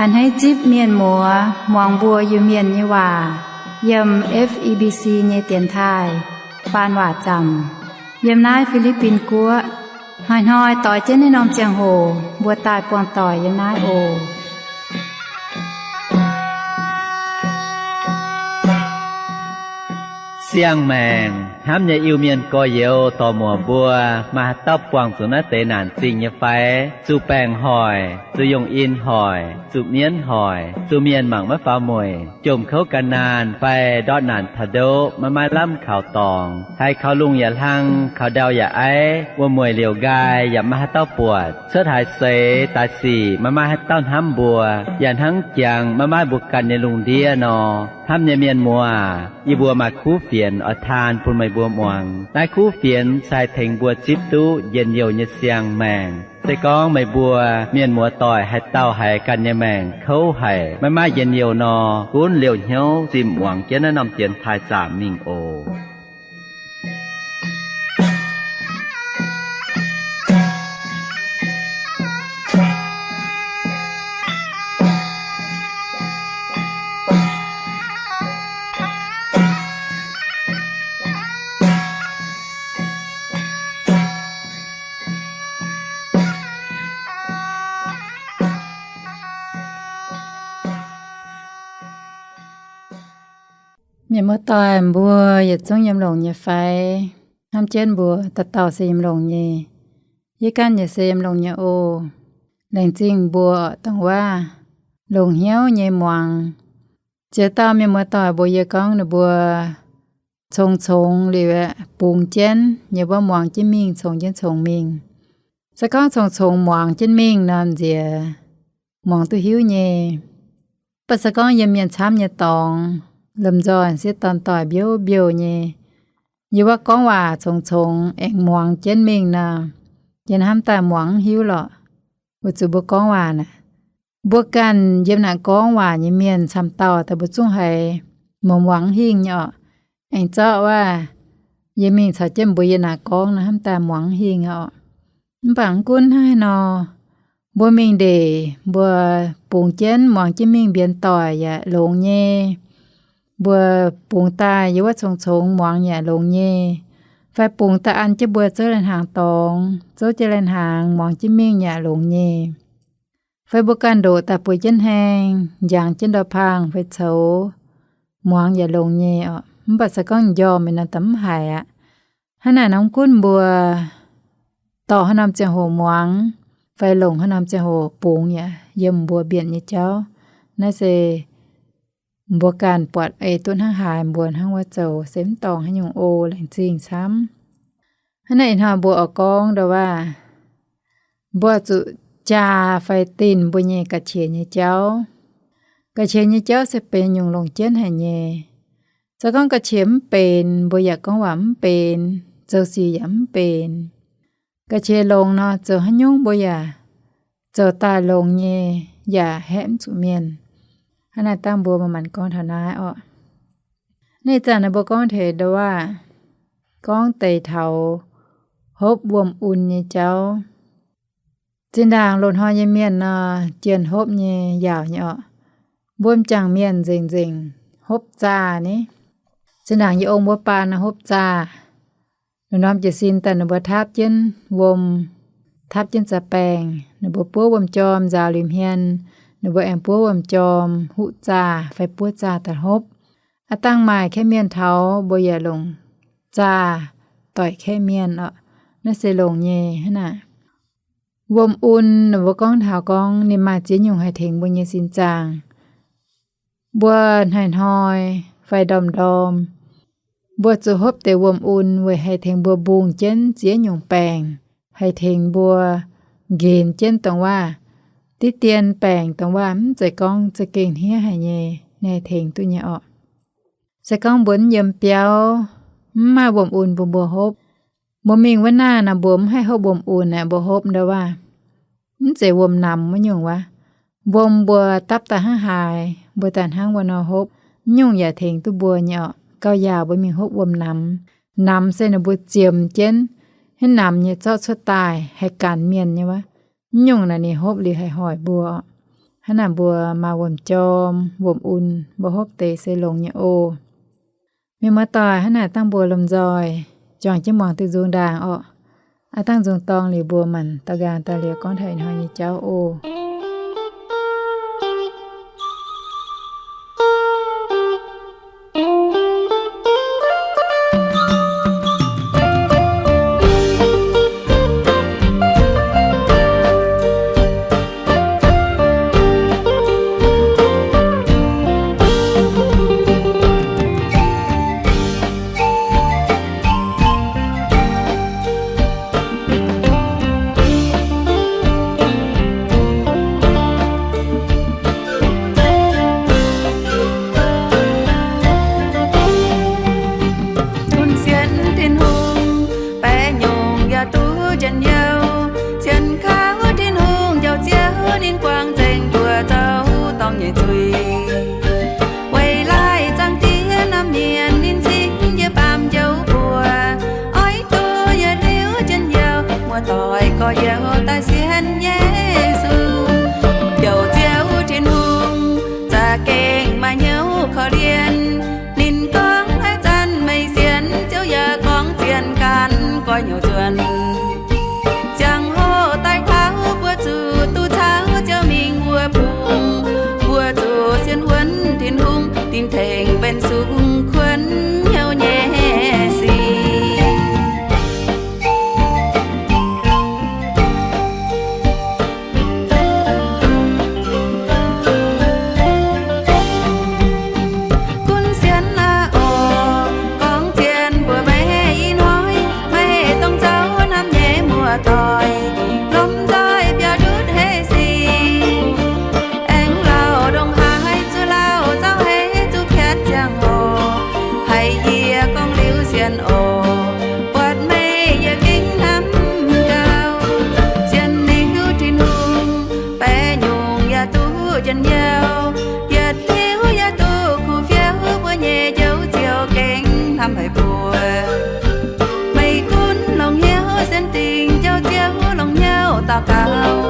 A'hneiv zipv mienh muoz muangx mbuo Iu-Mienh nyei waac yiem F E B C nyei dienx taaih faan waac zaamc yiem naaiv Fi^li^bin Guoqv. Hnoi-hnoi doix jienv naaiv norm ziangh hoc mbuo daaih buangh doic yiem naaiv oc. Siang-maengc hnamv nyei Iu-Mienh gorx-youz dorc-muoc mbuo, maaih haaix dauh buangh zuqc naaiv deix naanc zingh nyei fai? Zuqc baengc hoic, zuqc yungh in hoic, zuqc mienv hoic, zuqc mienh mangc maiv faaux mueic, jomc kouv gan naanh fai ndortv naanc taux ndoqv maiv maaih lamh kaux dorngx, haiz kaux lungh yaac hlang, kaux ndau yaac aiv, wuom-mueic liouc nqaai yaac maiv maaih haaix dauh buatc, cuotv haaix seix daaih sic maiv maaih haaix dauh hnamv mbuo, yaac hnangv jangx maiv maaih mbuo ganh nyei lungh ndiev nor. Hnamv nyei mienh muoz, yie mbuo maaih kuv fienx oix taan bun meih mbuo muangx. Naaiv kuv fienx se haih tengx mbuo zipv duqv njien-youh nyei siang-maengc. Se gorngv meih mbuo mienh muoz doic haaix dauh haiz ganh nyei maengc kouv haic, maiv maaih njien-youh nor, gunv liouh hnyouv zinh muangx jienv naaiv norm dienx taaih zaamc mingh oc. Mienh muoz-doic mbuo yietc zungv yiem longx nyei fai? Hnamv jienv mbuo dauh dauh se yiem longx nyei. Yie ganh yaac se yiem longx nyei oc. Laengz zingh mbuo dongh waac longx hnyouv nyei muangx. Ziex dauh mienh muoz-doic mbuox yie gorngv ninh mbuo congx-congx liuz aeqv, bungx jienv nyei wuov muangx jienv mingh, congx jienv congx mingh. Se gorngv congx-congx muangx jienv mingh nor nziex muangx duqv hiuv nyei. Mv baac se gorngv yiem mienh camv nyei dorngx, lomh nzoih sieqv dorn doic mbiouv mbiouh nyei, yie wuov gorngv waac congx-congx aengx muangx jienv mingh nor, yie hnamv daaih muangx mv hiuv lorqc. Weic zuqc mbuo gorngv waac naaic, mbuo ganh yiem naaic gorngv waac nyei mienh camv dauh daaih mbuo zungv haiz muangx muangx mv hingh nyei orqc. Aengx zorqv waac yie mingh caux jienv mbuo yiem naaic gorngv nor hnamv daaih muangx mv hingh orqc. Mv baac mv gunv hnangv haaix nor, mbuo mingh ndeic mbuo bungx jienv muangx jienv mingh mbienx doic yaac longx nyei. Mbuo bungx daaih yiem wuov congx-congx muangx yaac longx nyei. Fai bungx daaih an jienv mbuo zouv lai-hnaangx dorngx, zouv jienv lai-hnaangx muangx jienv mingh yaac longx nyei. Fai mbuo ganh ndoqc daaih bueix jienv haeng, njangx jienv ndau-paang fai coux, muangx yaac longx nyei orqc. Mv baac se gorngv njormh mingh nor da'mv haiz aqv. Hnangv naaic nor mv gunv mbuo dorh haaix norm ziangh hoc muangx, fai longc haaix norm ziangh hoc bungx yaac yiem mbuo mbienc nyei jauv. Naaiv se mbuo ganh buatc ei duqv hnangv haaix mbuo hnangv wuov zoux se mv dorngc haaix nyungc oc. Laengz zingh camv. Hnangv naaic ih hnoi mbuo oix gorngv ndau waac, mbuo zuqc jaa fai dinh mbuo nyei ga'qiex nyei jauv. Ga'qiex nyei jauv se benx nyungc longc jienv haic nyei. Se gorngv ga'qiex mv benx, mbuo yaac gorngv waac mv benx, zoux sic yaac mv benx. Ga'qiex longx nor, zoux haaix nyungc mbuo yaac zoux daaih longx nyei, yaac haeqv mv zuqc mienh. Hnangv naaic dangh mbuo maaih maanc gorngv taux naaiv orqc. Naaiv zanc naaiv mbuo gorngv taux ndau waac, gorngv deix taux hopv wuom un nyei jauv. Zinh ndaangc loz-hnoi nyei mienh nor, jienh hopv nyei yaauc nyei orqc. Mbuo m'jangc mienh nzengc-nzengc hopv zaah ni. Zinh ndaangc yie ong wuov baan nor hopv zaah. Lungh ndorm jiez sin daaih ninh mbuo taapv jienv wuom, taapv jienv za'baengh, ninh mbuo buov wuom-jorm nzaaux liuz hmien, ninh mbuo aengx buov wuom-jorm huqv zaah fai buov zaah daaih hopv. Aav dangh maaih kaeqv mienh taux mbuo yaac longc zaah doic kaeqv mienh orqc. Naaiv se longx nyei hnangv naaic. Wuom un, ninh mbuo gorngv taux gorngv ninh maaih ziex nyungc haih tengx mbuo nyei sin zaangc. Mbuo hnoi-hnoi fai ndorm-ndorm, mbuo zuqc hopv deix wuom un weic haih tengx mbuo mbungh jienv ziex nyungc baengc, haih tengx mbuo nqenx jienv dongh waac. Diqv dien baengc dongh waac mv zeiz gorngv za'gengh hniev haic nyei, ninh haih tengx duqv nyei orqc. Se gorngv mbuo mv yiem biauv, mv maaih wuom un bun mbuo hopv, mbuo mingh wuov naaiv nor mbuo mv haih hopv wuom un aeqv, mbuo hopv ndau waac mv zeiz wuom namx wuov nyungc wuov. Wuom mbuo dapv daaih hnangv haaix, mbuo daaih hnangv wuov nor hopv, mv nyungc yaac tengx duqv mbuo nyei orqc. Gauh yaauc mbuo mingh hopv wuom namx. Namx se ninh mbuo ziemx jienv, hnangv namx nyei zorqv cuotv daaih haih ganx mienh nyei wuov. Mv nyungc naaic ninh hopv liuz haih hoic mbuo orqc. Hnangv naaic mbuo maaih wuom-jorm, wuom-un, mbuo hopv deix se longx nyei oc. Mienh muoz-doic, hnangv naaic dangh mbuo lomh nzoih juangc jienv muangx diuh nzung ndaangc orqc. Aav dangh nzung dorng liuz mbuo maanc daux nqaang daaih liuz gorngv taux ih hnoi nyei jauv oc. Bun sienx Tin-Hungh, baeqc nyungc yaac duqv njien-youh. Sienx kaux Tin-Hungh Njoux Ziouv, ninh guangc nzengc mbuo zoux dorngc nyei zuiz. Weic laaih Zaangc Diex Naamh Mienh, ninh cingx yie baamh njoux mbuo. Oix duqv yietc liuz njien-youh, muoz-doic gorx-youz daaih sienx Yesu. Njoux Ziouv Tin-Hungh za'gengh maaih hnyouv korv-lienh. Ninh gorngv, haaix zanc meih sienx Ziouv yaac gorngv zien gan goiv hnyouv nzuonx. Ziangh hoc daaih taux mbuo zuqc duqv caux Ziouv mingh wuov bung. Mbuo zuqc sienx wuonv Tin-Hungh, ninh tengx benx sung kuonx hnyouv nyei sic. Gunv sienx aqv oc, gorngv zien mbuox meih ih hnoi, meih dongh zaux hnamv nyei muoz-doic, lomh nzoih biaux ndutv hec sic. Aengx lauh ndongc haaix zuqc lauh zaux heix zuqc piatv ziangh hoc, haiz yie gorngv liuz sienx oc, buatc meih yie gengh hnamv gauh. Sienx liuz Tin-Hungh, baeqc nyungc yaac duqv njien-youh, yietc liuz yaac duqv kuh fiouv, mbuo nyei Njoux Ziouv gengh hnamv haic mbuo. Meih gunv longc hnyouv sienx dingc Njoux Ziouv, longc hnyouv daux gaux.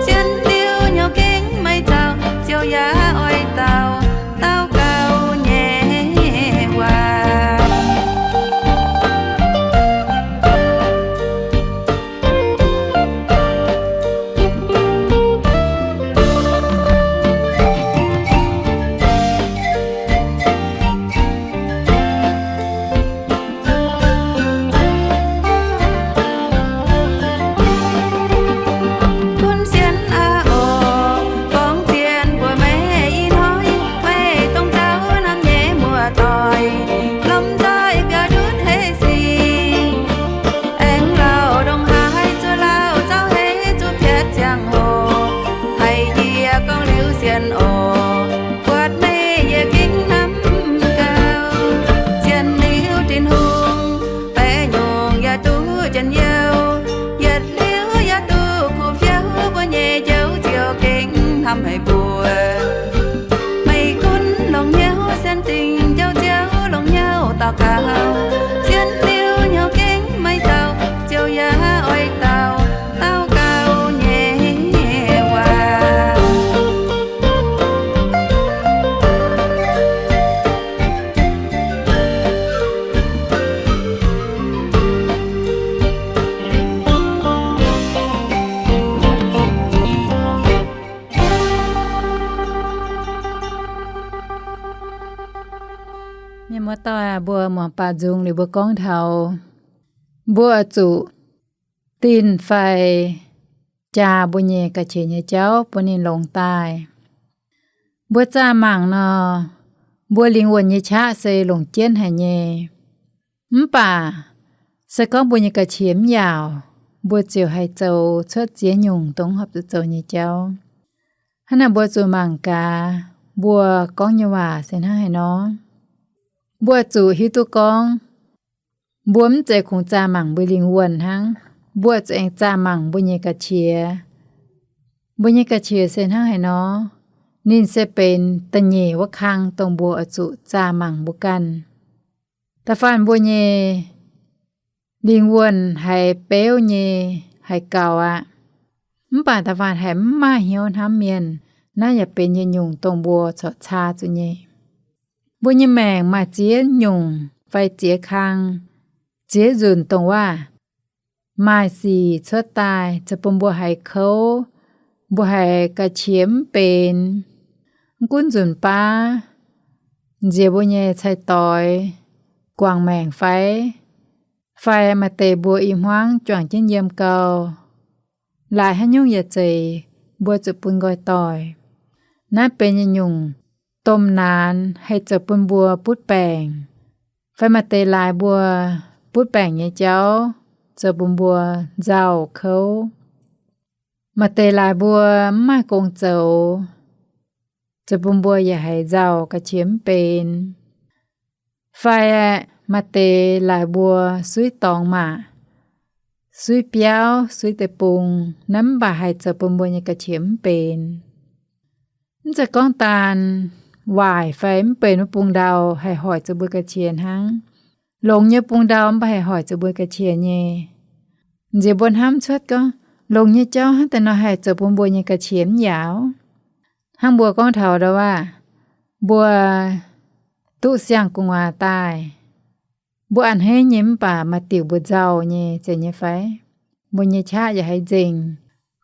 Sienx liuz hnyouv gengh maiv zaux, Ziouv yaac oix daux, daux gaux nyei waac. Gunv sienx aqv oc, gorngv zien mbuox meih ih hnoi, meih dongh zaux hnamv nyei muoz-doic, lomh nzoih biaux ndutv hec sic. Aengx lauh ndongc haaix zuqc lauh zaux heix zuqc piatv ziangh hoc, haiz yie gorngv liuz sienx oc, buatc meih yie gengh hnamv gauh. Sienx liuz Tin-Hungh, baeqc nyungc yaac duqv njien-youh, yietc liuz yaac duqv kuh fiouv, mbuo nyei Njoux Ziouv gengh hnamv haic mbuo. Meih gunv longc hnyouv sienx dingc Njoux Ziouv, longc hnyouv daux gaux. Sienx liuz hnyouv gengh maiv zaux, Ziouv yaac oix daux, daux gaux nyei waac. Mienh muoz-doic, mbuo muangx baac nzung liuz mbuo gorngv taux mbuo oix zuqc dinh fai jaa mbuo nyei ga'qiex nyei jauv bun ninh longx daaih. Mbuo zaah mangc nor, mbuo lingh wuonh nyei qaqv se longc jienv haic nyei. Mv baac se gorngv mbuo nyei ga'qiex mv yaauc, mbuo ziouc haih zoux cuotv ziex nyungc dongh horpc zuqc zoux nyei jauv. Hnangv naaic mbuo zuqc mangc gaax, mbuo gorngv nyei waac se hnangv haaix nor. Mbuo zuqc hiuv duqv gorngv, mbuo mv zeiz kungx zaah mangc mbuo lingh wuonh hnangv, mbuo zuqc aengx zaah mangc mbuo nyei ga'qiex. Mbuo nyei ga'qiex se hnangv haaix nor, ninh se benx da'nyeic wuov kang dongh mbuo oix zuqc zaah mangc mbuo ganh. Da'faanh mbuo nyei lingh wuonh haiz beuv nyei, haiz gaux aqv. Mv baac da'faanh haiz mv maaih hnyouv hnamv mienh, Naaiv yaac benx yietc nyungc dongh mbuo corc caa zuqc nyei. Mbuo nyei maengc maaih ziex nyungc fai ziex kang, ziex nzunc dongh waac. Maaih sic cuotv daaih zoux bun mbuo haiz kouv, mbuo haiz ga'qiex mv benx. Mv gunv nzunc baav nziex mbuo nyei cai-doix, guangc maengc fai, fai maaih deix mbuo i hmuangv juangc jienv yiem gau, laaix haaix nyungc yaac zeiz, mbuo zuqc bun nqoi-doic. Naaiv benx yietc nyungc domh naanx haih zoux bun mbuo butv baengc. Fai maaih deix laaix mbuo butv baengc nyei jauv zoux bun mbuo nzauh kouv. Maaih deix laaix mbuo mv maaih gong zoux, zoux bun mbuo yaac haiz nzauh ga'qiex mv benx. Fai maaih deix laaix mbuo suiv dorngx maac, suiv biauv, suiv deic-bung, naaiv mv baac haih zoux bun mbuo nyei ga'qiex mv benx. Mv zeiz gorngv daan waaic fai mv benx wuov bung ndau haih hoic zoux mbuo ga'qiex hnangv. Longx nyei bung ndau mv baac haih hoic zoux mbuo ga'qiex nyei. Nziex mbuo hnamv cuotv gorngv, longx nyei jauv hnangv deix nor haih zoux bun mbuo nyei ga'qiex mv yaauc. Hnangv mbuo gorngv taux ndau waac, mbuo duqv siang gu'nguaaz daaih, mbuo a'hneiv nyei mv baac maaih diuc mbuo nzauh nyei zeiz nyei fai? Mbuo nyei qaqv yaac haiz nzengc.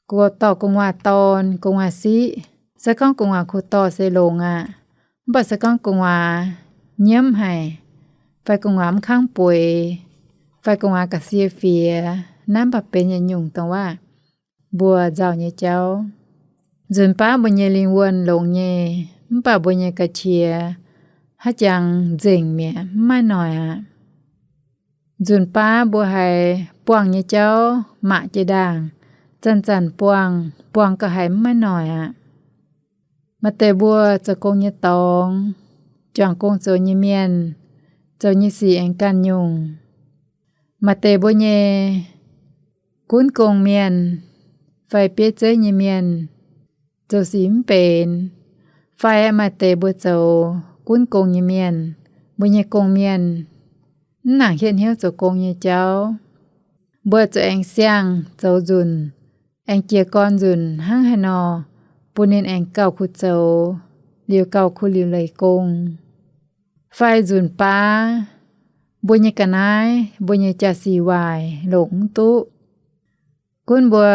Gu'dorh gu'nguaaz dorn, gu'nguaaz siqv, se gorngv gu'nguaaz kuh dorh se longx aqv. Mv baac se gorngv gu'nguaaz nyiemv haic, fai gu'nguaaz mv kangv bueix, fai gu'nguaaz ga'sie fiex, naaiv mv baac benx yietc nyungc dongh waac mbuo nzauh nyei jauv. Nzunc baav mbuo nyei lingh wuonh longx nyei, mv baac mbuo nyei ga'qiex haaix jangx nzengc mi'aqv, mv maaih noic aqv. Nzunc baav mbuo haiz buangh nyei jauv maac jiex ndaangc, zanc-zanc buangh, buangh gauh haiz mv maaih noic aqv. Maaih deix mbuo zoux gong nyei dorngx, juangc gong zoux nyei mienh, zoux nyei sic aengx ganh nyungc. Maaih deix mbuo nyei gunv gong mienh fai bieiv zeiv nyei mienh zoux sic mv benx, fai maaih deix mbuo zoux gunv gong nyei mienh, mbuo nyei gong-mienh mv nangc hietv hnyouv zoux gong nyei jauv. Mbuo zuqc aengx siang zoux nzunc, aengx jiez gorn nzunc hnangv haaix nor bun ninh aengx gauh kuh zoux, liuz gauh kuh liuc leiz gong. Fai nzunc baav mbuo nyei ga'naaiv, mbuo nyei jaa-sic waaic longc mv duqv. Gunv mbuo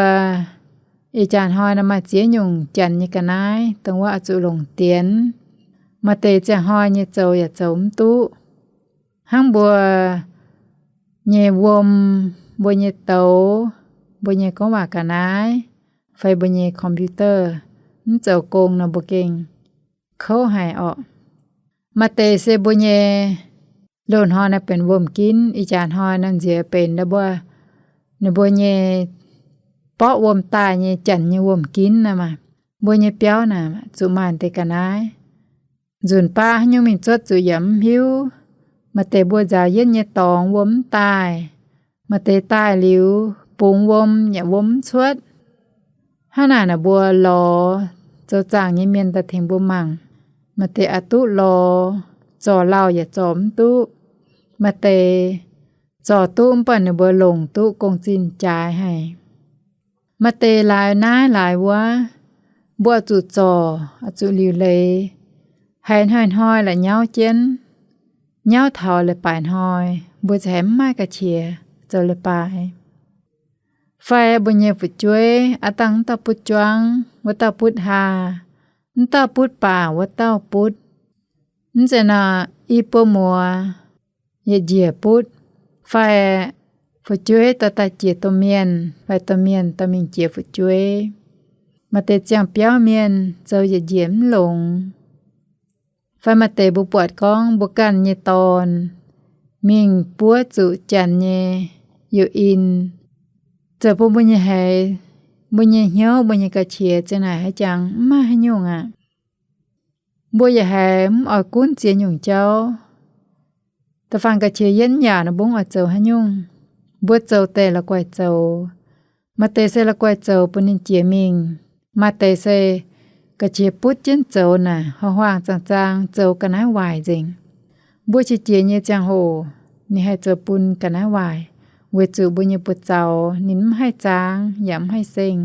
ih jaax hnoi nor maaih ziex nyungc janx nyei ga'naaiv dongh wuov oix zuqc longc dienx. Maaih deix ziangh hnoi nyei zoux yaac zoux mv duqv. Hnangv mbuo nyei wuom, mbuo nyei douz, mbuo nyei gorngv waac ga'naaiv, fai mbuo nyei computer mv zoux gong nor mbuo gengh kouv haic orqc. Maaih deix se mbuo nyei loz-hnoi naaiv benx wuom-ginv, ih jaax hnoi naaiv nziex benx ndau mbuo, ninh mbuo nyei borqv wuom daaih nyei janx nyei wuom-ginv naaiv maah. Mbuo nyei biauv naaic zuqc maaih deix ga'naaiv. Nzunc baav haaix nyungc mingh cuotv zuqc yaac mv hiuv. Maaih deix mbuo nzaaux yienv nyei dorngx wuom mv daaih. Maaih deix daaih liuz bungx wuom yaac wuom mv cuotv. Hnangv naaic naaic mbuo lorz zoux zaangc nyei mienh daaih tengx mbuo mangc. Maaih deix aqc duqv lorz, zorc lauh yaac zorc mv duqv. Maaih deix zorc duqv mv baac ninh mbuo longc duqv gong-zinh jaaix haic. Maaih deix laaix naaiv laaix wuov, mbuo oix zuqc zorc, oix zuqc liuc leiz, haiz hnoi-hnoi la'nyauv jienv, nyauv taux leiz-baaix hnoi, mbuo ziouc haiz mv maaih ga'qiex zoux leiz-baaix. Fai mbuo nyei fu'jueiv aav dangh mv dauh butv juangv, wuov dauh butv haa, mv dauh butv baac wuov dauh butv. Mv zeiz nor, i buo muoz yietc njiec butv, fai fu'jueiv dorh daaih jiex domh mienh, fai domh mienh dorh mingh jiex fu'jueiv. Maaih deix ziangh biauv mienh zoux yietc njiec mv longx. Fai maaih deix mbuo buatc gorngv mbuo ganh nyei dorn mingh buov zuqc janx nyei youz-in, zoux bun mbuo nyei haiz, mbuo nyei hnyouv, mbuo nyei ga'qiex ziang naaic haaix jangx mv maaih haaix nyungc aqv. Mbuo yaac haiz mv oix gunv ziex nyungc jauv. Da'faanh ga'qiex yietv yaac nor mbuo mv oix zoux haaix nyungc. Mbuo zoux deix la'guaih zoux. Maaih deix se la'guaih zoux bun ninh jiex mingh. Maaih deix se ga'qiex butv jienv zoux naaic, horngh-horngh zaang-zaang zoux ga'naaiv waaic nzengc. Mbuo qiex jiez nyei ziangh hoc ninh haih zoux bun ga'naaiv waaic, weic zuqc mbuo nyei buoz-zaux ninh mv haih zaang yaac mv haih seng.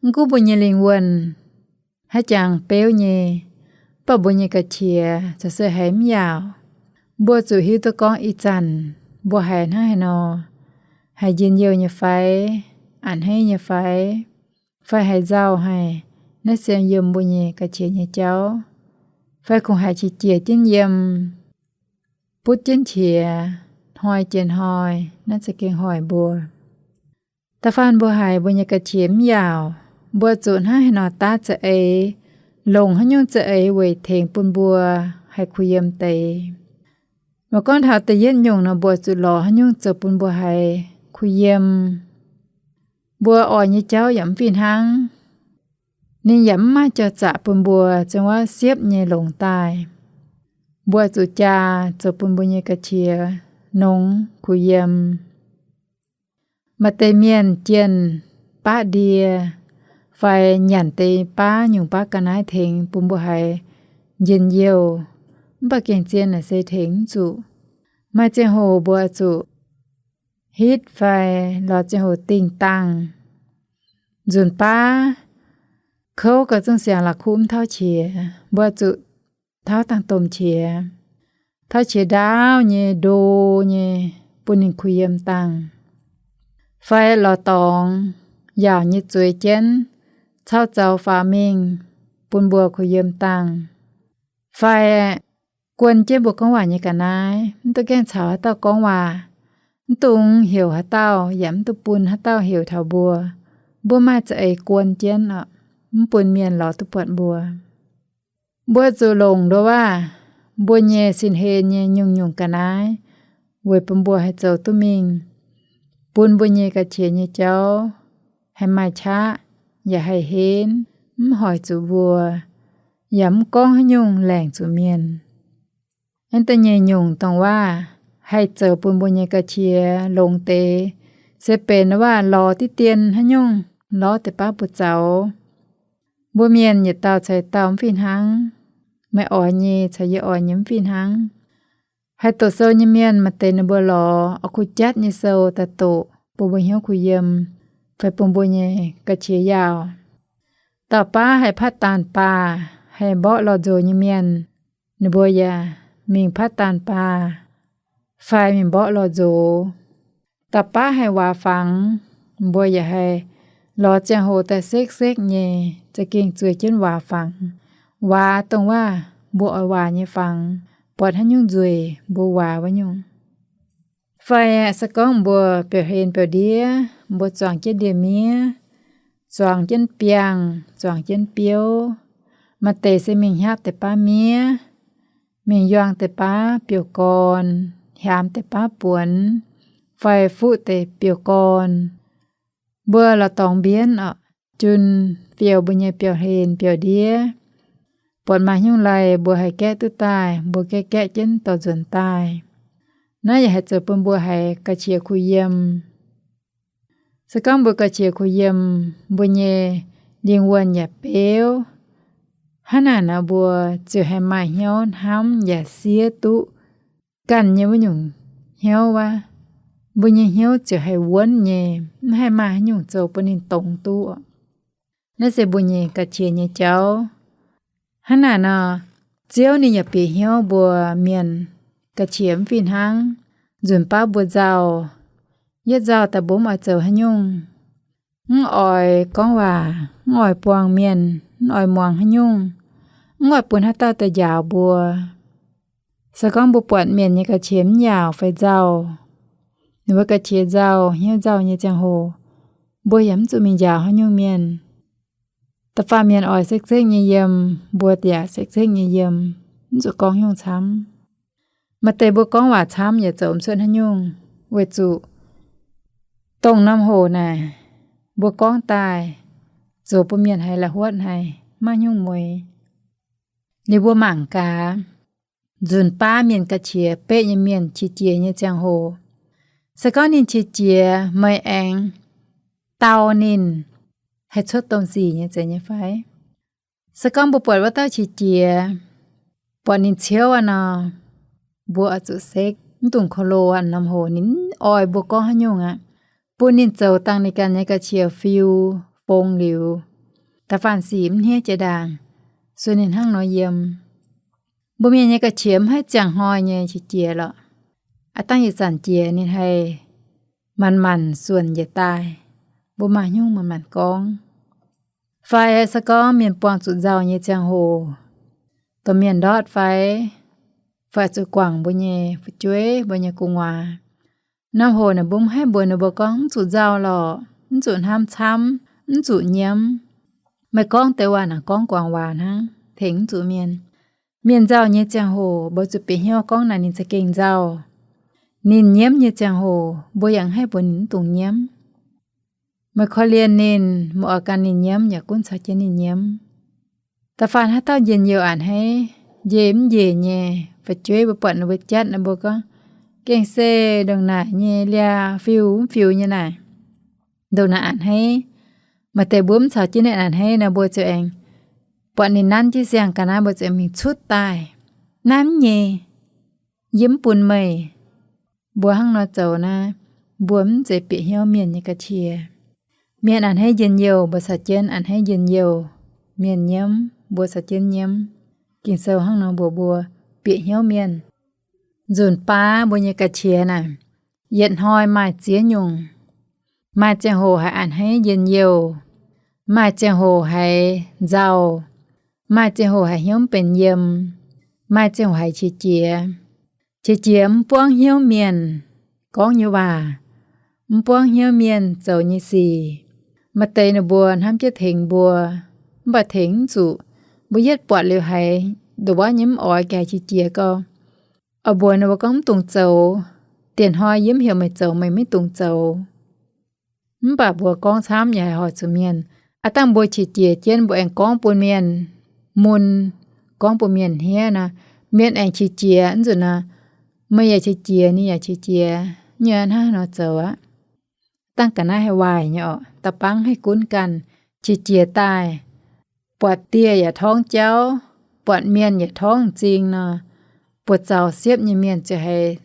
Mv gunv mbuo nyei lingh wuonh haiv jangx beuv nyei. Mv baac mbuo nyei ga'qiex corc se haiz mv yaauc. Mbuo zuqc hiuv duqv gorngv ih zanc mbuo haiz hnangv haaix nor, haiz njien-youh nyei fai, a'hneiv nyei fai, fai haiz nzauh haic, naaiv se yiem mbuo nyei ga'qiex nyei jauv. Fai kungx haiz qiex jiez jienv yiem, butv jienv qiex, hnoi jiex hnoi, naaiv za'gengh hoic mbuo. Da'faanh mbuo haiz mbuo nyei ga'qiex mv yaauc, mbuo zuqc hnangv haaix nor daav za'eix, longc haaix nyungc za'eix weic tengx bun mbuo haih kuh yiem deix. Mbuo gorngv taux da'yietv nyungc nor, mbuo zuqc lorz haaix nyungc zoux bun mbuo haih kuh yiem. Mbuo oix nyei jauv yaac mv fih hnangv. Ninh yaac mv maaih jauv-zaqc bun mbuo ziouc wuov siepv nyei longx daaih. Mbuo zuqc jaa zoux bun mbuo nyei ga'qiex nongx kuh yiem. Maaih deix mienh jienh baav ndie, fai nyanc deix baav nyungc baav ga'naaiv tengx bun mbuo haiz njien-youh, mv baac gengh zien naaic se tengx mv zuqc. Maaih ziangh hoc mbuo zuqc hitv fai lorz ziangh hoc dingh dangh. Nzunc baav kouv gauh zungv siangx la'kuqv mv tauv qiex, mbuo zuqc tauv dangh domh qiex, tauv qiex ndaauv nyei, ndo nyei, bun ninh kuh yiem dangh. Fai lorz dorngx yaauc nyei zueiz jienv, cauv zaux faaux mingh, bun mbuo kuh yiem dangh. Fai guon jienv mbuo gorngv waac nyei ga'naaiv, mv duqv gaengh caux haaix dauh gorngv waac, mv dungx heuc haaix dauh yaac mv duqv bun haaix dauh heuc taux mbuo. Mbuo maaih za'eix guon jienv oc, mv bun mienh lorz duqv buatc mbuo. Mbuo zuqc longc nduov waac, mbuo nyei sin-hlen nyei nyungc-nyungc ga'naaiv weic bun mbuo haih zoux duqv mingh, bun mbuo nyei ga'qiex nyei jauv haih maaih qaqv yaac haih henv, mv hoic zuqc mbuo, yaac mv gorngv haaix nyungc laengc zuqc mienh. Aengx da'nyeic nyungc dongh waac haih zoux bun mbuo nyei ga'qiex longx deix, se benx waac lorz diqv dien haaix nyungc, lorz deix baav mbuo zaux. Mbuo mienh yietc dauh caux yietc dauh mv fih hnangv. Meih oix nyei caux yie oix nyei mv fih hnangv. Haih doqc sou nyei mienh maaih deix ninh mbuo lorz oix kuh jatv nyei sou daaih doqc bun mbuo hnyouv kuh yiem, fai bun mbuo nyei ga'qiex yaauc. Dauh baav haih patv daanh baah, haih mborqv lorh nzox nyei mienh, ninh mbuo yaac mingh patv daanh baah fai mingh mborqv lorh nzox. Dauh baav haih waac fangx, mbuo yaac haih lorz ziangh hoc daaih sekv-sekv nyei za'gengh zueiz jienv waac fangx. Waac dongh waac mbuo oix waac nyei fangx, buatc haaix nyungc nzueic mbuo waac wuov nyungc. Fai se gorngv mbuo biauv-hlen biauv-ndiev, mbuo zuangx jienv ndie-miev, zuangx jienv biangh, zuangx jienv biouv, maaih deix se mingh hnyapv deix baav miev, mingh yuang deix baav biouv-gorn, hiaamx deix baav buonc, fai fuqv deix biouv-gorn. Mbuo la'dorngx mbienv oc, jun fiou mbuo nyei biauv-hlen biauv-ndiev. Buatc maaih haaix nyungc laih mbuo haih gaeqv duqv daaih, mbuo gaeqv gaeqv jienv dorh nzuonx daaih. Naaiv yaac haih zoux bun mbuo haiz ga'qiex kuh yiem. Se gorngv mbuo ga'qiex kuh yiem, mbuo nyei lingh wuonh yaac beuv. Hnangv naaic nor mbuo ziouc haih maaih hnyouv hnamv yaac siev duqv ganh nyei wuov nyungc hnyouv wuov. Mbuo nyei hnyouv ziouc haih wuonv nyei, mv haih maaih haaix nyungc zoux bun ninh dongz duqv. Naaiv se mbuo nyei ga'qiex nyei jauv. Hnangv naaic nor, Ziouv ninh yaac bieqc hnyouv mbuo mienh ga'qiex mv fih hnangv. Nzunc baav mbuo nzauh, yietv nzauh daaih mbuo mv oix zoux haaix nyungc, mv oix gorngv waac, mv oix buangh mienh, mv oix muangx haaix nyungc, mv oix bun haaix dauh daaih njaaux mbuo. Se gorngv mbuo buatc mienh nyei ga'qiex mv yaauc fai nzauh, ninh mbuo ga'qiex nzauh, hnyouv nzauh nyei ziangh hoc, mbuo yaac mv zuqc mingh njaaux haaix nyungc mienh. Da'faanh mienh oix sekv-sekv nyei yiem, mbuo yaac sekv-sekv nyei yiem, mv zuqc gorngv haaix nyungc camv. Maaih deix mbuo gorngv waac camv yaac zoux mv cuotv haaix nyungc, weic zuqc dongh norm hoc naaic mbuo gorngv daaih zoux bun mienh haiz la'huotv haic, maiv haaix nyungc mueiz. Liuz mbuo mangc gaax, nzunc baav mienh ga'qiex beqv nyei mienh qiex jiez nyei ziangh hoc, se gorngv ninh qiex jiez meih aengx dau ninh, haih cuotv domh sic nyei zeiz nyei fai? Se gorngv mbuo buatc wuov dauh qiex jiez, buatc ninh ciouv aqv nor, mbuo oix zuqc sekv, mv dungx ko lo aqv. Norm hoc ninh mv oix mbuo gorngv haaix nyungc aqv, bun ninh zoux dangh ninh ganh nyei ga'qiex fiu fong liuz, da'faanh sic mv hniev jiex ndaangc, sueih ninh hnangv nor yiem. Mbuo mienh nyei ga'qiex mv haih ziangh hnoi nyei qiex jiez lorqc. Aav dangh yietc zanc jiex ninh haih manc-manc suonc njiec daaih, mbuo maaih hnyouv manc-manc gorngv. Fai se gorngv mienh buangh zuqc nzauh nyei ziangh hoc, domh mienh ndortv fai, fai zuqc guangc mbuo nyei fu'jueiv, mbuo nyei gu'nguaaz, norm hoc naaic mbuo mv haih mbuox ninh mbuo gorngv, mv zuqc nzauh lorqc, mv zuqc hnamv camv, mv zuqc nyiemv. Meih gorngv deix waac naaic gorngv guangc waac hnangv, tengx mv zuqc mienh. Mienh nzauh nyei ziangh hoc mbuo zuqc bieqc hnyouv gorngv naaic ninh za'gengh nzauh. Ninh nyiemv nyei ziangh hoc mbuo yaac mv haih mbuox ninh mv dungx nyiemv. Meih korv-lienh ninh, meih oix gan ninh nyiemv yaac gunv caux jienv ninh nyiemv. Da'faanh haaix dauh njien-youh a'hneiv, njiec mv njiec nyei, fu'jueiv mbuo buatc ninh mbuo jatv nor mbuo gorngv, gengh se ndongc naaic nyei liaa, fiuv mv fiuv nyei naaic, ndongc naaic a'hneiv. Maaih deix mbuo mv caux jienv ninh a'hneiv nor mbuo ziouc aengx buatc ninh nanv jienv siang ga'naaiv mbuo ziouc mingh cutv daaih, nanv nyei, yie mv bun meih. Mbuo hnangv nor zoux naaiv, mbuo mv zeiz bieqc hnyouv mienh nyei ga'qiex. Mienh a'hneiv njien-youh mbuo caux jienv a'hneiv njien-youh, mienh nyiemv mbuo caux jienv nyiemv. Ging-Sou hnangv nor mbuox mbuo, bieqc hnyouv mienh. Nzunc baav mbuo nyei ga'qiex naaic, yietc hnoi maaih ziex nyungc. Maaih ziangh hoc haiz a'hneiv njien-youh, maaih ziangh hoc haiz nzauh, maaih ziangh hoc haiz hnyouv mv benx yiem, maaih ziangh hoc haiz qiex jiez. Qiex jiez mv buangv hnyouv mienh gorngv nyei waac, mv buangv hnyouv mienh zoux nyei sic. Maaih deix ninh mbuo hnamv jienv tengx mbuo, mv baac tengx mv zuqc. Mbuo yietv buatc liuz haiz ndongc wuov nyei mv oix, gaax qiex jiez gau. Oix mbuox ninh mbuo gorngv mv dungx zoux. Dieh hnoi yie mv heuc meih zoux, meih maiv dungx zoux. Mv baac mbuo gorngv camv yaac haih hoic zuqc mienh. Aav dangh mbuo qiex jiez jienv mbuo aengx gorngv bun mienh mun, gorngv bun mienh hniev nor, mienh aengx qiex jiez nzunc nor, meih yaac qiex jiez, ninh yaac qiex jiez, nyei hnangv haaix nor zoux aqv. Dangh ga'naaiv haih waaic nyei orqc, da'bangv haih gunv ganh, qiex jiez daaih, buatc dieh yaac torngv jauv, buatc mienh yaac torngv m'zing nor, buoz-zaux siepv nyei mienh ziouc haih,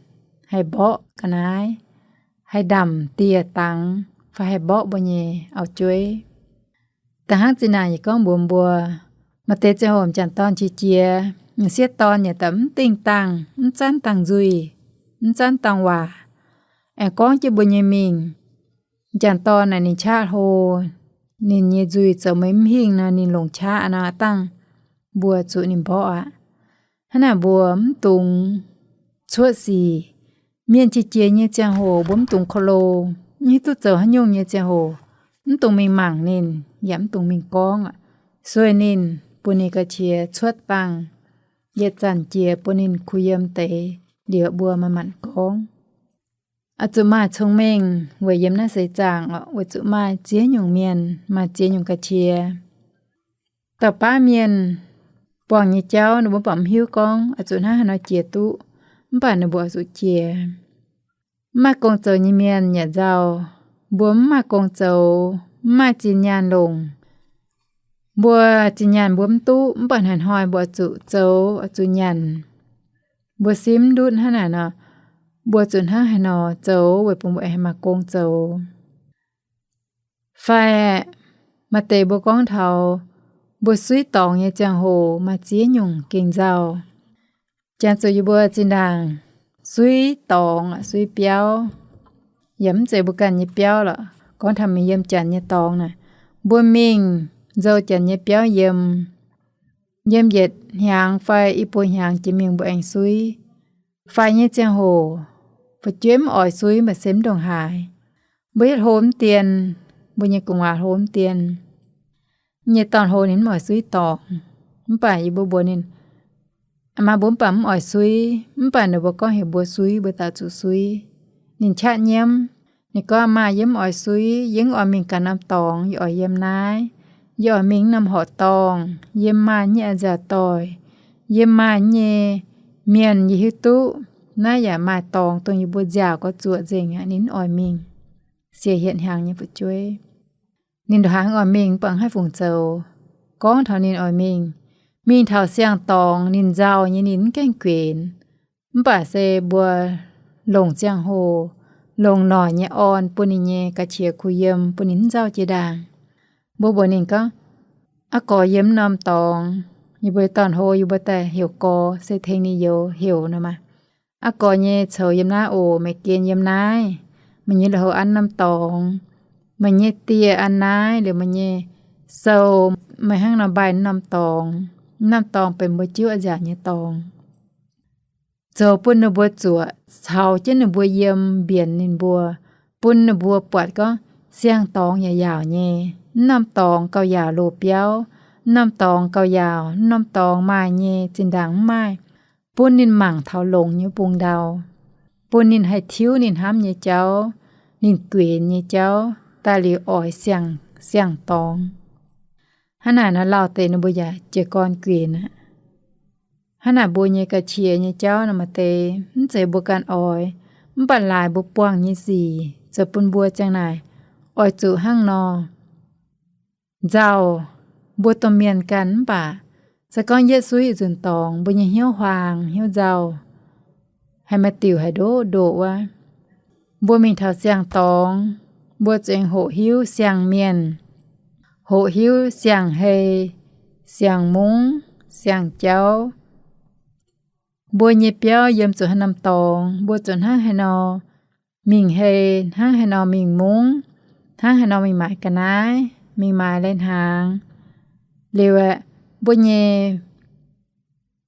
haih mborqv ga'naaiv, haih ndamc dieh dangx, fai haih mborqv mbuo nyei auv-jueiv. Da'hnangv zinh ndaangc yie gorngv mbuox mbuo, maaih deix ziangh hoc m'jangc dorn qiex jiez, m'sieqv dorn yaac daaih mv dingh dangh, mv zanv dangh nzuih, mv zanv dangh waac, aengx gorngv jienv mbuo nyei mingh. M'jangc dorn naaic ninh qaqv hlo, ninh nyei nzuih zoux meih mv hingh nor, ninh longc qaqv nor, dangh mbuo zuqc ninh mborqv aqv. Hnangv naaic mbuo mv dungx cuotv sic. Mienh qiex jiez nyei ziangh hoc mbuo mv dungx ko lo. Mv hiuv duqv zoux haaix nyungc nyei ziangh hoc, mv dungx mingh mangc ninh, yaac mv dungx mingh gorngv aqv. Sueih ninh, bun ninh ga'qiex cuotv dangh, yietc zanc jiex bun ninh kuh yiem deix, liuz mbuo manc-manc gorngv. Oix zuqc maaih cong-mengh weic yiem naaiv seix zaangc orqc, weic zuqc maaih ziex nyungc mienh, maaih ziex nyungc ga'qiex. Dauh baav mienh buangh nyei jauv ninh mbuo mv baac mv hiuv gorngv oix zuqc hnangv haaix nor jiex duqv, mv baac ninh mbuo oix zuqc jiex. Mv maaih gong zoux nyei mienh yaac nzauh. Mbuo mv maaih gong zoux, mv maaih zinh nyaanh longc. Mbuo zinh nyaanh mbuo mv duqv, mv baac hnoi-hnoi mbuo oix zuqc zoux, oix zuqc nyanc. Mbuo simv ndutv hnangv naaic nor, mbuo zuqc hnangv haaix nor zoux weic bun mbuo aengx haih maaih gong zoux. Fai maaih deix mbuo gorngv taux mbuo suiv dorngx nyei ziangh hoc maaih ziex nyungc gengh nzauh. Jangx zuqc yie mbuo zinh ndaangc suiv dorngx, suiv biauv, yaac mv zeiz mbuo ganh nyei biauv lorqc. Gorngv taux mingh yiem janx nyei dorngx naaic, mbuo mingh nzou janx nyei biauv yiem, yiem yietc hnyangx fai i buo hnyangx jiex mingh mbuo aengx suiv. Faix nyei ziangh hoc, fu'jueiv mv oix suiv mv baac se mv ndongc haaix. Mbuo yietv hlo mv dien, mbuo nyei gu'nguaaz hlo mv dien, nyei dorn-hlo ninh mv oix suiv dorngx. Mv baac yie mbuo mbuox ninh, maa mbuo mv baac mv oix suiv, mv baac ninh mbuo gorngv heuc mbuo suiv, mbuo daaih zuqc suiv. Ninh qaqv nyiemv. Ninh gorngv, maa, yie mv oix suiv, yie mv oix mingh ganh norm dorngx, yie oix yiem naaiv. Yie oix mingh norm horqc dorngh, yiem maaih nyei a'nziaauc doic, yiem maaih nyei mienh yie hiuv duqv. Naaiv yaac maaih dorngx dongh yie mbuo nziaauc gorx zuoqc nzengc aqv, ninh mv oix mingh. Siec hietc hnyangx nyei fu'jueiv. Ninh ndongc haaix oix mingh mv baac mv haih fungc zoux. Gorngv taux ninh oix mingh, mingh taux siang-dorngx ninh nzauh nyei, ninh mv gaengh guenx. Mv baac se mbuo longc ziangh hoc, longc noic nyei orn bun ninh nyei ga'qiex kuh yiem, bun ninh mv nzauh jiex ndaangc. Mbuo mbuox ninh gorngv, aa, gorx yiem norm dorngx, Yie mbuo dorn-hlo yie mbuo daaih heuc gorx se tengx ninh youz heuc nor maah. Aa gorx nyei coux yiem naaiv oc, meih gen yiem naaiv. Meih nyei lui-houx an norm dorngx, meih nyei dieh an naaiv, liuz meih nyei sou, meih hnangv nor mbaih norm dorngx. Norm dorngx benx mbuo jiuv a'nziaauc nyei dorngx. Zoux bun ninh mbuo zuoqc, caux jienv ninh mbuo yiem, mbienc ninh mbuo, bun ninh mbuo buatc gorngv siang-dorngx yaac yaauc nyei. Mv norm dorngx gauh yaauc loz-biauv, mv norm dorngx gauh yaauc, mv norm dorngx maaih nyei, zinh ndaangc mv maaih, bun ninh mangc taux longx nyei bung ndau, bun ninh haih tiuv ninh hnamv nyei jauv, ninh guenx nyei jauv, daaih liuz oix siang, siang-dorngx. Hnangv naaic nor lauh deix ninh mbuo yaac jiez gorn guenx aqv. Hnangv naaic mbuo nyei ga'qiex nyei jauv nor maaih deix mv zeiz mbuo ganh oix, mv baac laaix mbuo buangh nyei sic zoux bun mbuo ziang naaic oix zuqc hnangv nor nzauh. Mbuo domh mienh ganh mv baac se gorngv yietv suiv yietc nzunc dorngx, mbuo nyei hnyouv huaang hnyouv nzauh, haih maaih diuc haic ndoqv ndoqc wuov. Mbuo mingh taux siang-dorngx, mbuo zuqc aengx hoqc hiuv siang-mienh, hoqc hiuv siang-hei, siang-mungv, siang-jauv. Mbuo nyei biauv yiem zuqc haaix norm dorngx, mbuo zuqc hnangv haaix nor mingh hei, hnangv haaix nor mingh mungv, hnangv haaix nor mingh maaiz ga'naaiv, mingh maaiz lai-hnaangx. Liuz aeqv, mbuo nyei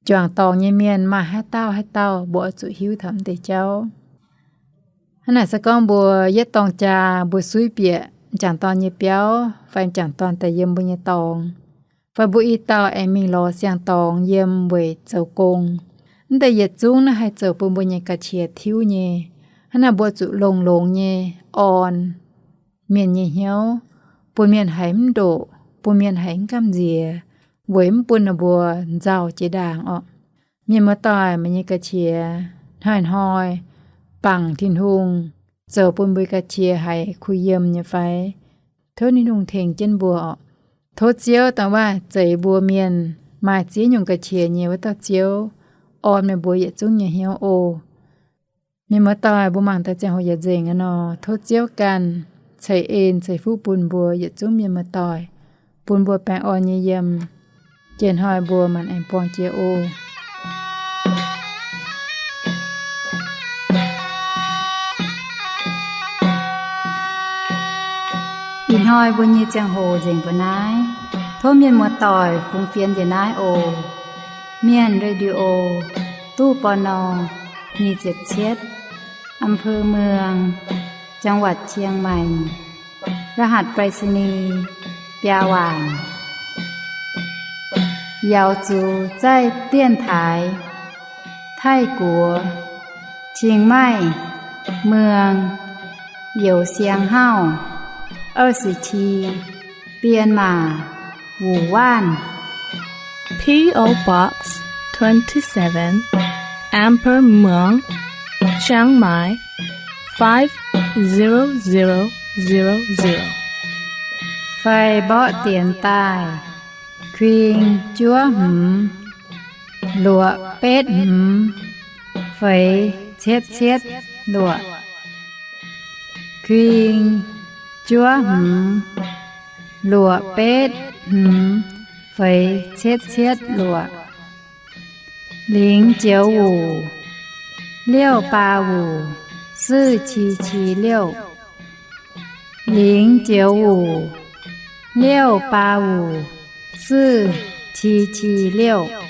juangc dorngx nyei mienh maaih haaix dauh haaix dauh mbuo oix zuqc hiuv taux mv deix jauv. Hnangv naaic se gorngv mbuo yietv dorng jaa mbuo suiv bieqc m'jangc dorn nyei biauv fai m'jangc dorn daaih yiem mbuo nyei dorngx, fai mbuo i dauh aengx mingh lorz siang-dorngx yiem weic zoux gong, mv deix yietc zungv naaiv haih zoux bun mbuo nyei ga'qiex tiuv nyei. Hnangv naaic mbuo zuqc longx-longx nyei orn mienh nyei hnyouv, bun mienh haiz mv ndoqc, bun mienh haiz mv gamh nziex, weic mv bun ninh mbuo nzauh jiex ndaangc orqc. Mienh muoz-doic, meih nyei ga'qiex hnoi-hnoi bangc Tin-Hungh zoux bun mbuo ga'qiex haiz kuh yiem nyei fai? Tov Tin-Hungh tengx jienv mbuo orqc. Tov Ziouv dongh waac zeix mbuo mienh maaih ziex nyungc ga'qiex nyei wuov dauh Ziouv orn meih mbuo yietc zungv nyei hnyouv oc. Mienh muoz-doic, mbuo mangc daaih ziangh hoc yaac nzengc aqv nor, tov Ziouv ganh ceix en ceix fuqv bun mbuo yietc zungv mienh muoz-doic, bun mbuo baengh orn nyei yiem. Jiex hnoi mbuo maanc aengx buangh jiex oc. Ih hnoi mbuo nyei ziangh hoc nzengc mbuo naaiv. Tov mienh muoz-doic fungx fienx njiec naaiv oc. Mienh Radio, ตู้ ปณ. nyic ziepc cietv, อำเภอเมือง จังหวัดเชียงใหม่ รหัสไปรษณีย์ biaa waanc. 瑶族在电台 Taiv-Guoqv, Chiang Mai, Muang, Youz Siang Hauv, 二十七, Bienh Maac, Wuoqc Waanv. P O Box twenty-seven, Amber Muang, Chiang Mai, five zero zero zero zero. Fai mborqv dienx daaih, kuing juov hmz, luoqc betv hmz, feix cietv cietv luoqc. Kuing juov hmz, luoqc betv hmz, feix cietv cietv luoqc. 零九五六八五四七七六。 零九五六八五四七七六。